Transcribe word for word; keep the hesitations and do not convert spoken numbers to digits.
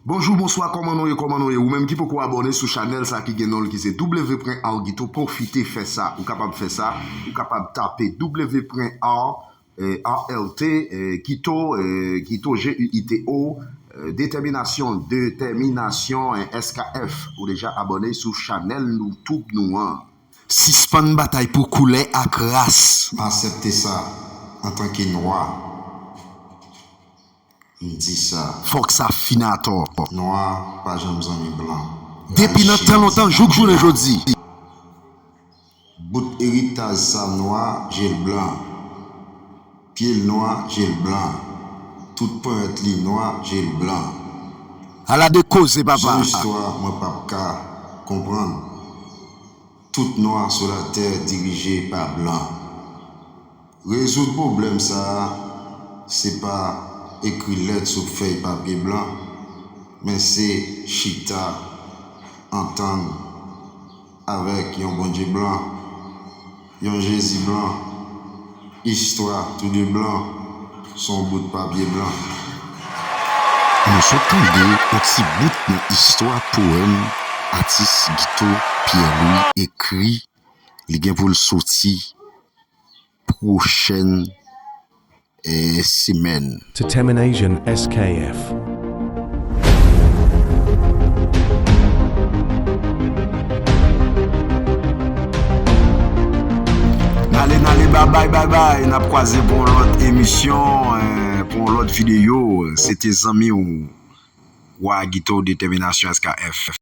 Bonjou, bonswa, kòman nou ye, kòman nou ye? Ou menm ki poko abòne sou chanèl sa ki gen non l ki se W pwen Art Guito, pwofite fè sa. Ou kapab fè sa, ou kapab tape W pwen Art, eh, A R T, eh, Guito, eh, Guito, G U I T O, eh, Détermination, Détermination, eh, S K F. Ou deja abòne sou chanèl nou, YouTube nou an. Sispann batay pou koulè ak ras. M aksepte sa antanke nwa. M di sa. Fòk sa fin atò. Nwa pa janm zanmi blan. Depi nan tan lontan jouk jounen jodi. Bout eritaj sa nwa, je l blan. Pye l nwa, je l blan. Tout ponyèt li nwa, je l blan. Ala de koze, papa. Son istwa mwen p ap ka konprann. Tout nwa sou latè dirije pa blan. Rezoud pwoblèm sa a, se pa ekri lèt sou fèy papye blan, men se chita antann avèk yon Bondye blan, yon Jezi blan. Istwa tou de blan se yon bout papye blan. Nou sot tande yon ti bout nan istwa powèm atis Guito Pierre Louis ekri. Li gen pou l soti pwochèn, eh, semèn. Determination S K F. N ale, n ale, babay, babay. N ap kwaze pou yon lòt emisyon, eh, pou yon lòt videyo. Se te zanmi w, Wa Guito Détermination S K F.